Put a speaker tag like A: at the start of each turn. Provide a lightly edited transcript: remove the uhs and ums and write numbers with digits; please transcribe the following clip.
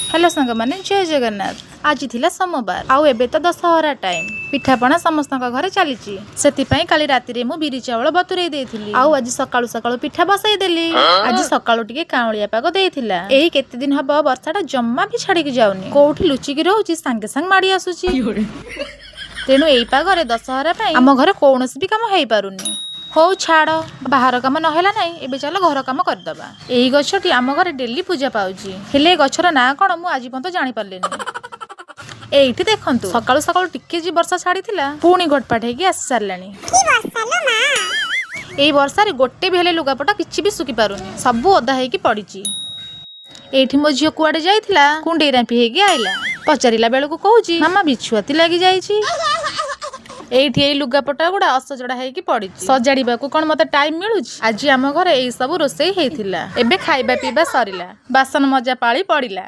A: Hello ସାଙ୍ଗମାନେ, ଜୟ ଜଗନ୍ନାଥ। ଆଜି ଥିଲା ସୋମବାର ଆଉ ଏବେ ତ ଦଶହରା ଟାଇମ୍। ପିଠାପଣା ସମସ୍ତଙ୍କ ଘରେ ଚାଲିଛି। ସେଥିପାଇଁ କାଲି ରାତିରେ ମୁଁ ବିରି ଚାଉଳ ବତୁରେଇ ଦେଇଥିଲି ଆଉ ଆଜି ସକାଳୁ ସକାଳୁ ପିଠା ବସେଇ ଦେଲି। ଆଜି ସକାଳୁ ଟିକେ କାଉଁଳିଆ ପାଗ ଦେଇଥିଲା। ଏଇ କେତେ ଦିନ ହବ ବର୍ଷାଟା ଜମା ବି ଛାଡିକି ଯାଉନି। କୋଉଠି ଲୁଚିକି ରହୁଛି, ସାଙ୍ଗେ ସାଙ୍ଗେ ମାଡି ଆସୁଛି। ତେଣୁ ଏଇ ପାଗରେ ଦଶହରା ପାଇଁ ଆମ ଘରେ କୌଣସି ବି କାମ ହେଇପାରୁନି। ହଉ ଛାଡ଼, ବାହାର କାମ ନହେଲା ନାହିଁ, ଏବେ ଚାଲ ଘର କାମ କରିଦବା। ଏଇ ଗଛଟି ଆମ ଘରେ ଡେଲି ପୂଜା ପାଉଛି, ହେଲେ ଏ ଗଛର ନାଁ କଣ ମୁଁ ଆଜି ପର୍ଯ୍ୟନ୍ତ ଜାଣିପାରିଲିନି। ଏଇଠି ଦେଖନ୍ତୁ, ସକାଳୁ ସକାଳୁ ଟିକେ ଯେ ବର୍ଷା ଛାଡିଥିଲା, ପୁଣି ଘଟପାଟ ହେଇକି ଆସି ସାରିଲାଣି।
B: କି ବର୍ଷା ଲୋ ମା!
A: ଏଇ ବର୍ଷାରେ ଗୋଟେ ବି ହେଲେ ଲୁଗାପଟା କିଛି ବି ଶୁଖି ପାରୁନି, ସବୁ ଓଦା ହେଇକି ପଡିଛି। ଏଇଠି ମୋ ଝିଅ କୁଆଡେ ଯାଇଥିଲା, କୁଣ୍ଡେଇ ରାମ୍ପି ହେଇକି ଆଇଲା। ପଚାରିଲା ବେଳକୁ କହୁଛି, "ମାମା, ବିଛୁଆତି ଲାଗି ଯାଇଛି।" ଏଇଠି ଏଇ ଲୁଗାପଟା ଗୁଡା ଅସଜଡା ହେଇକି ପଡିଛି, ସଜାଡିବାକୁ କଣ ମତେ ଟାଇମ ମିଳୁଛି? ଆଜି ଆମ ଘରେ ଏଇ ସବୁ ରୋଷେଇ ହେଇଥିଲା। ଏବେ ଖାଇବା ପିଇବା ସରିଲା, ବାସନ ମଜା ପାଳି ପଡିଲା।